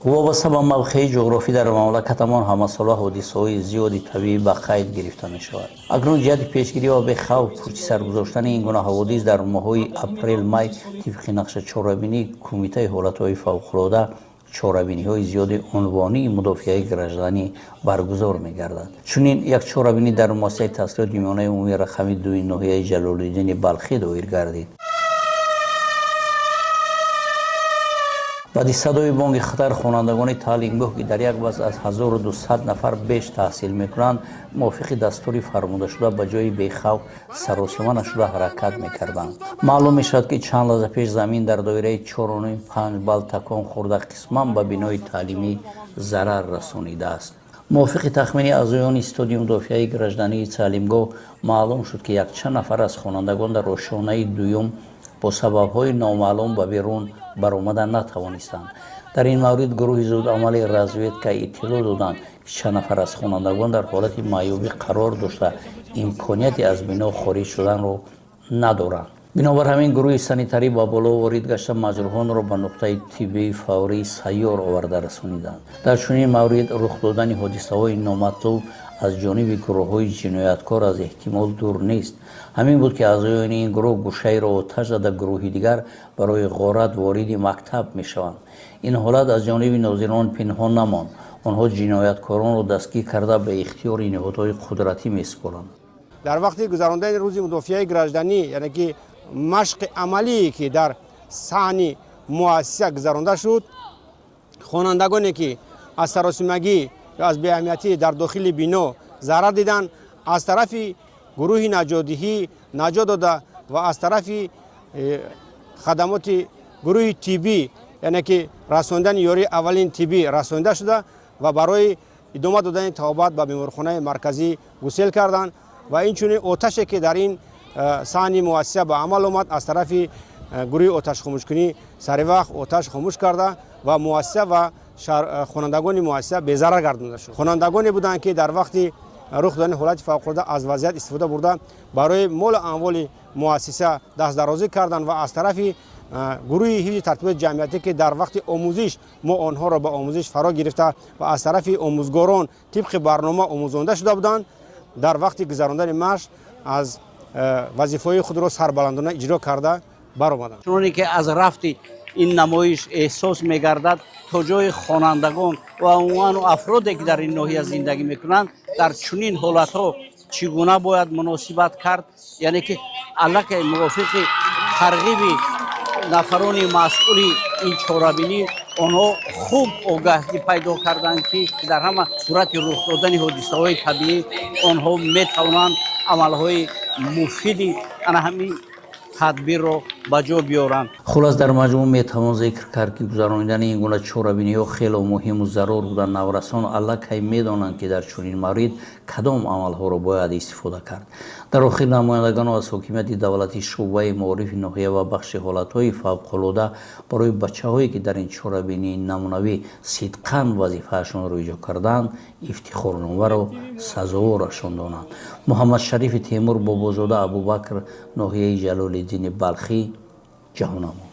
Вобаста ба мавқеи ҷуғрофӣ дар мамлакатамон ҳамасола ҳодисаҳои зиёди табиӣ ба қайд гирифта мешавад. Акнун ҷиҳати пешгирӣ ва бехавф пушти сар гузоштани ин гуна ҳаводис дар моҳҳои апрел-май тибқи нақша чорабинии Кумитаи ҳолатҳои фавқулода чорабиниҳои зиёди унвонии мудофиаи гражданӣ баргузор мегардад. Чунин як чорабинӣ дар муассисаи таҳсилоти миёнаи умумии рақами дуи ноҳияи Ҷалолиддини Балхӣ доир гардид. Баъди садои бонги хатар хонандагони таълимгоҳ, ки дар як вазъ аз 1200 нафар беш таҳсил мекунанд, мувофиқи дастури фармудашуда ба ҷои бехавф саросима нашуда ҳаракат мекарданд. Маълум мешавад, ки чанд лаҳза пеш замин дар доираи 4,5 балл такон хӯрда, қисман ба бинои таълимӣ зарар расонидааст. Мувофиқи тахмини аъзоёни истоди мудофиаи граждании таълимгоҳ маълум шуд, ки якчанд нафар аз хонандагон дар ошёнаи дуюм бо сабабҳои номаълум ба берун баромада натавонистанд. Дар ин маврид гурӯҳи зудамали разведка иттилоъ доданд, ки чанд нафар аз хонандагон дар ҳолати маъюбӣ қарор дошта, имконияти аз бино хориҷ шуданро надоранд. Бинобар ҳамин гурӯҳи санитарӣ ба боло ворид гашта, маҷрӯҳонро ба нуқтаи тиббии фаврии сайёр оварда расониданд. Дар чунин маврид рух додани ҳодисаҳои номатлуб аз ҷониби гурӯҳҳои ҷинояткор аз эҳтимол дур нест. Ҳамин буд, ки аъзоёни ин гурӯҳ гӯшаеро оташ зада, гурӯҳи дигар барои ғорат вориди мактаб мешаванд. Ин ҳолат аз ҷониби нозирон пинҳон намонд. Онҳо ҷинояткоронро дастгир карда, ба ихтиёри ниҳодҳои қудратӣ месупоранд. Дар вақти гузарондани рӯзи мудофиаи гражданӣ, яъне ки машқи амалие, ки дар саҳни муассиса гузаронда шуд, хонандагоне, ки аз саросимагӣ ё аз беаҳамиятӣ дар дохили бино зарар диданд, аз тарафи гурӯҳи наҷотдиҳӣ наҷот дода ва аз тарафи хадамоти гурӯҳи тиббӣ, яъне ки расондани ёрии аввалин тиббӣ расонида шуда ва барои идома додани табобат ба беморхонаи марказӣ гусел карданд. Ва инчунин оташе, ки дар ин саҳни муассиса ба амал омад, аз тарафи гурӯҳи оташхомӯшкунӣ саривақт оташ хомӯш карда ва муассиса ва хонандагони муассиса безарар гардонда шуд. Хонандагоне буданд, ки дар вақти рух додани ҳолати фавқулода аз вазъият истифода бурда, барои молу амволи муассиса дастдарозӣ карданд ва аз тарафи гурӯҳи ҳифзи тартиботи ҷамъиятӣ, ки дар вақти омӯзиш мо онҳоро ба омӯзиш фаро гирифта ва аз тарафи омӯзгорон тибқи барнома омӯзонда шуда буданд, дар вақти гузарондани машқ аз вазифаҳои худро сарбаландона иҷро карда баромаданд. Чуноне ки аз рафти ин намоиш эҳсос мегардад, то ҷои хонандагон ва умуман афроде, ки дар ин ноҳия зиндагӣ мекунанд, дар чунин ҳолатҳо чӣ гуна бояд муносибат кард, яъне ки аллакай мувофиқи тарғиби нафарони масъули ин чорабинӣ онҳо хуб огаҳӣ пайдо карданд, ки дар ҳама сурати рух додани ҳодисаҳои табиӣ онҳо метавонанд амалҳои муфиди ана ҳамин тадбирро ба ҷо биёранд. Хулос, дар маҷмӯъ метавон зикр кард, ки гузаронидани ин гуна чорабиниҳо хело муҳиму зарур буда, наврасон аллакай медонанд, ки дар чунин маврид кадом амалҳоро бояд истифода кард. Дар охир намояндагон аз ҳокимияти давлатӣ, шӯъбаи маорифи ноҳия ва бахши ҳолатҳои фавқулода барои бачаҳое, ки дар ин чорабинии намунавӣ сидқан вазифаашонро иҷро кардаанд, ифтихорномаро сазоворашон донанд. Муҳаммадшарифи Темур, Бобозода Абубакр, ноҳияи Ҷалолиддини Балхӣ, Ҷаҳонамо.